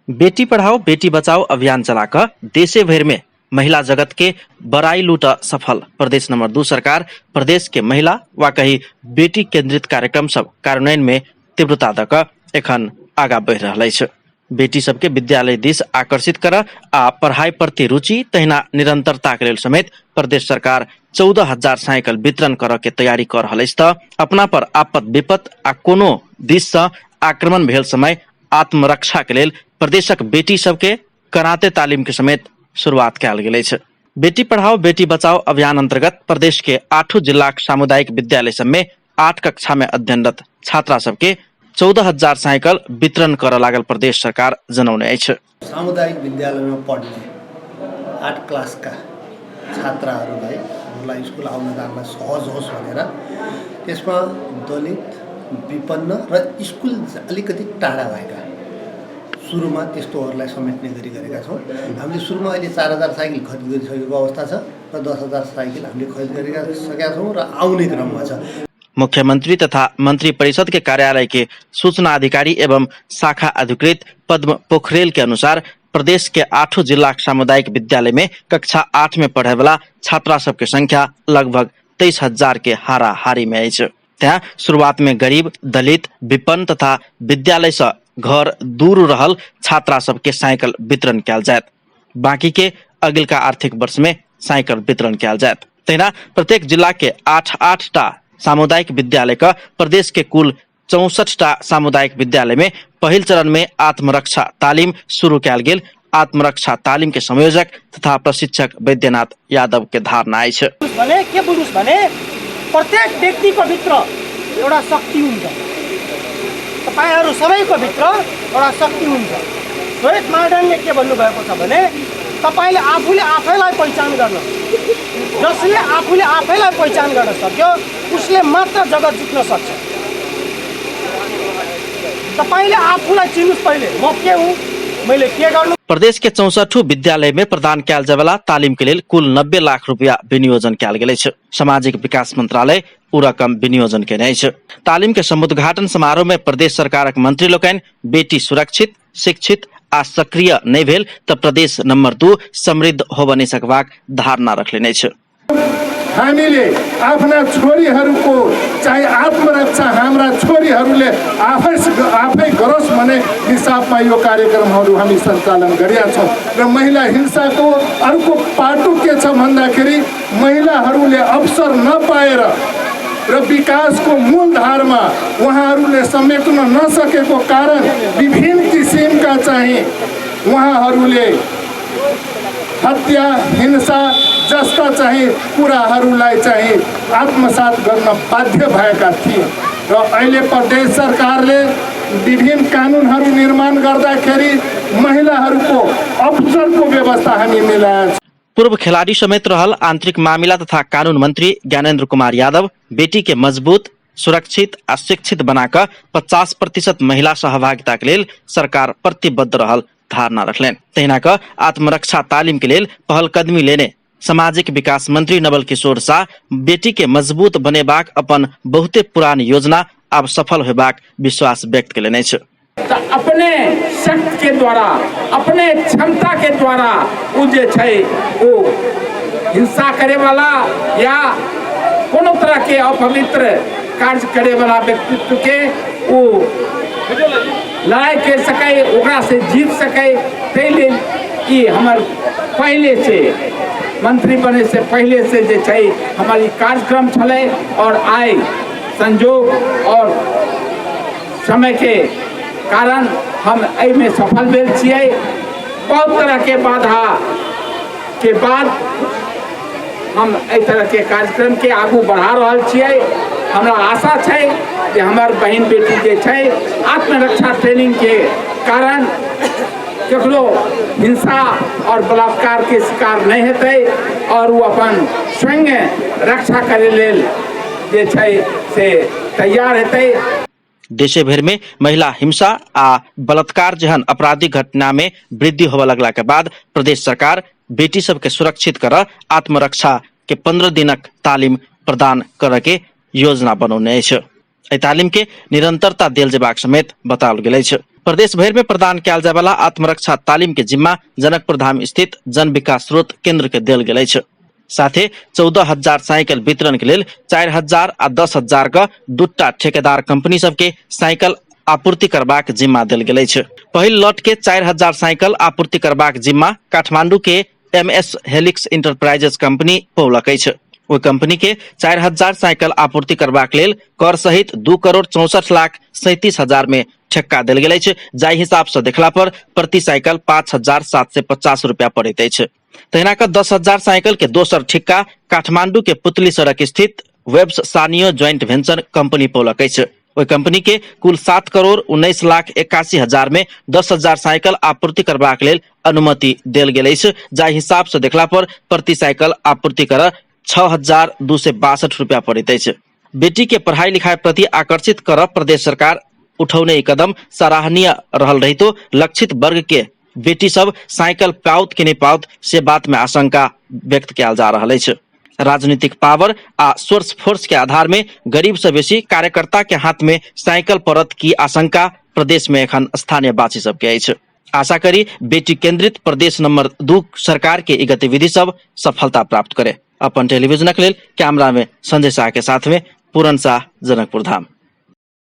बेटी पढ़ाओ बेटी बचाओ अभियान चला कऽ देशे भरि में महिला जगत के बड़ाई लूट सफल प्रदेश नंबर 2 सरकार प्रदेश के महिला वा कही बेटी केंद्रित कार्यक्रम सब कार्यान्वयन में तीव्रता दऽ कऽ एखन आगा बढ़ि रहल अछि। बेटी सबके विद्यालय दिस आकर्षित करऽ आ पढ़ाई प्रति रुचि तहिना निरंतरता के लेल समेत प्रदेश सरकार 14,000 साइकिल वितरण करऽ के तैयारी कऽ रहल अछि। तऽ अपना पर आपत विपत आ कोनो दिस सँ आक्रमण भेल समय आत्मरक्षा के लेल प्रदेशक बेटी सबके कराते तालीम के समेत शुरुआत कयल गेल अछि। बेटी पढ़ाओ बेटी बचाओ अभियान अंतर्गत प्रदेश के 8 जिलाक सामुदायिक विद्यालय सब में 8 कक्षा में अध्ययनरत छात्रा सबके 14,000 साइकिल वितरण करऽ लागल प्रदेश सरकार जनौने अछि। सामुदायिक विद्यालयमा पढ्ने 8 क्लासका छात्राहरूलाई उनीहरूलाई स्कुल आउन जानलाई सहज होस् भनेर त्यसमा दलित, विपन्न र स्कुल अलिकति टाढा भएका सुरुमा त्यस्तोहरूलाई समेट्ने गरी गरेका छौँ। हामीले सुरुमा अहिले 4,000 साइकल खरिद गरिसकेको अवस्था छ र 10,000 साइकल हामीले खरिद गरिसकेका छौँ र आउने क्रममा छ। मुख्यमंत्री तथा मंत्री परिषद के कार्यालय के सूचना अधिकारी एवं शाखा अधिकृत पद्म पोखरेल के अनुसार प्रदेश के 8 जिला सामुदायिक विद्यालय में कक्षा 8 में पढ़े वाला छात्रा सबके संख्या लगभग 23,000 के हाराहारी में अछि। तैं शुरुआत में गरीब, दलित, विपन्न तथा विद्यालय से घर दूर रहल छात्रा सबके साइकिल वितरण कयल जायत। बाकी के अगिलका आर्थिक वर्ष में साइकिल वितरण कयल जायत। तहिना प्रत्येक जिला के 8-8 टा सामुदायिक विद्यालय का प्रदेश के कुल 64 टा सामुदायिक विद्यालय में पहिल चरण में आत्मरक्षा तालीम शुरू कयल गेल। आत्मरक्षा तालीम के संयोजक तथा प्रशिक्षक वैद्यनाथ यादव के धारणा अछि। भने के बुझुस भने प्रत्येक व्यक्तिको भित्र एउटा शक्ति हुन्छ, तपाईहरू सबैको भित्र एउटा शक्ति हुन्छ। रोहित मार्डनले के भन्नुभएको छ भने तपाईले आफूले आफैलाई पहिचान गर्न, जसले आफूले आफैलाई पहिचान गर्न सक्यो उसले मात्र जगत जित्न सक्छ। तपाईले आफूलाई चिन्नुहोस् पहिले, म के हुँ, मैले के गर्नु। प्रदेश के 64 विद्यालय में प्रदान कयल जायवला तालीम के लेल कुल 90 लाख रुपया विनियोजन कयल गेल अछि। सामाजिक विकास मंत्रालय ओ रकम विनियोजन केने अछि। तालीम के समुद्घाटन समारोह में प्रदेश सरकारक मंत्री लोकनि बेटी सुरक्षित, शिक्षित आ सक्रिय नहि भेल तऽ प्रदेश नंबर 2 समृद्ध होबऽ नहि सकबाक धारणा रखलनि अछि। हामीले आफ्ना छोरीहरूको चाहिँ आत्मरक्षा हाम्रा छोरीहरूले आफै गरोस् भन्ने हिसाबमा यो कार्यक्रमहरू हामी सञ्चालन गरेका छौँ। र महिला हिंसाको अर्को पाटो के छ भन्दाखेरि महिलाहरूले अवसर नपाएर र विकासको मूलधारमा उहाँहरूले समेट्न नसकेको कारण विभिन्न किसिमका चाहिँ उहाँहरूले हत्या, हिंसा जस्ता चाहिँ कुराहरूलाई चाहिँ आत्मसात गर्न बाध्य भएका थिए। र अहिले प्रदेश सरकारले विभिन्न कानुनहरू निर्माण गर्दाखेरि महिलाहरूको अवसरको व्यवस्था हामी मिलाएका छौँ। पूर्व खिलाड़ी समेत रहल आंतरिक मामिला तथा कानून मंत्री ज्ञानेन्द्र कुमार यादव बेटी के मजबूत, सुरक्षित आ शिक्षित बनाकऽ 50% महिला सहभागिता के लेल सरकार प्रतिबद्ध रहल धारणा रखलनि। तहिना कऽ आत्मरक्षा तालीम के लेल पहलकदमी लेने सामाजिक विकास मंत्री नवल किशोर शाह बेटी के मजबूत बनेबाक अपन बहुते पुरान योजना आब सफल होयबाक विश्वास व्यक्त केलनि अछि। तऽ अपने शक्ति के द्वारा, अपने क्षमता के द्वारा ओ जे छै ओ हिंसा करे वाला या कोनो तरह के अपवित्र कार्य करे वाला व्यक्तित्व के ओ लड़ाई कर सकै, ओकरा से जीत सकै। ताहि लेल ई हमर पहले से मंत्री बने से पहले से जे छै हमर ई कार्यक्रम छलै और आइ संजोग और समय के कारण हम एहिमे सफल भेल छियै। बहुत तरह के बाधा के बाद हम एहि तरह के कार्यक्रम के आगू बढ़ा रहल छियै। हमरा आशा छै जे हमर बहिन बेटी जे छै आत्मरक्षा ट्रेनिंग के कारण ककरो हिंसा और बलात्कार के शिकार नहीं हेतै और वो अपन स्वयं रक्षा करे लेल जे छै से तैयार हेतै। देशे भरि में महिला हिंसा आ बलात्कार जेहन आपराधिक घटना में वृद्धि होबय लगला के बाद प्रदेश सरकार बेटी सबके सुरक्षित करऽ आत्मरक्षा के 15 दिनक तालीम प्रदान करऽ के योजना बनौने अछि। एहि तालीम के निरंतरता देल जेबाक समेत बताओल गेल अछि। प्रदेश भरि में प्रदान कयल जायवला आत्मरक्षा तालीम के जिम्मा जनकपुर धाम स्थित जन विकास स्रोत केंद्र के देल गेल अछि। साथे 14,000 साइकिल वितरण के लेल 4,000 आ 10,000 के दूटा ठेकेदार कंपनी सबके साइकिल आपूर्ति करबाक जिम्मा देल गेल अछि। पहिल लॉट के 4,000 साइकिल आपूर्ति करबाक जिम्मा काठमांडू के M S Helix enterprises company पौलक अछि। ओहि कंपनी के 4,000 साइकिल आपूर्ति करबाक लेल कर सहित 2,64,37,000 में ठेक्का देल गेल अछि, जाहि हिसाब से देखला पर प्रति साइकिल 5,750 रुपया पड़ैत अछि। तहिना कऽ 10,000 साइकिल के दोसर ठिक्का काठमांडू के पुतली सड़क स्थित वेब्स सानियो ज्वाइंट वेंचर कंपनी पौलक अछि। ओहि कंपनी के कुल 7,19,81,000 में 10,000 साइकिल आपूर्ति करबाक लेल अनुमति देल गेल अछि, जाहि हिसाब से देखला पर प्रति साइकिल आपूर्ति कर 6,262 रुपया पड़ैत अछि। बेटी के पढ़ाई लिखाई प्रति आकर्षित कर प्रदेश सरकार उठौने ई कदम सराहनीय रहल रहितो लक्षित वर्ग के बेटी सब साइकिल पाओत कि नहि पाओत से बात में आशंका व्यक्त कयल जा रहल अछि। राजनीतिक पावर आ सोर्स फोर्स के आधार में गरीब से बेसी कार्यकर्ता के हाथ में साइकिल पड़त की आशंका प्रदेश में एखन स्थानीय वासी सबके अछि। आशा करी बेटी केंद्रित प्रदेश नंबर 2 सरकार के ई गतिविधि सब सफलता प्राप्त करे। अपन टेलीविजनक लेल कैमरा में संजय शाह के साथ में पूरन शाह, जनकपुर धाम।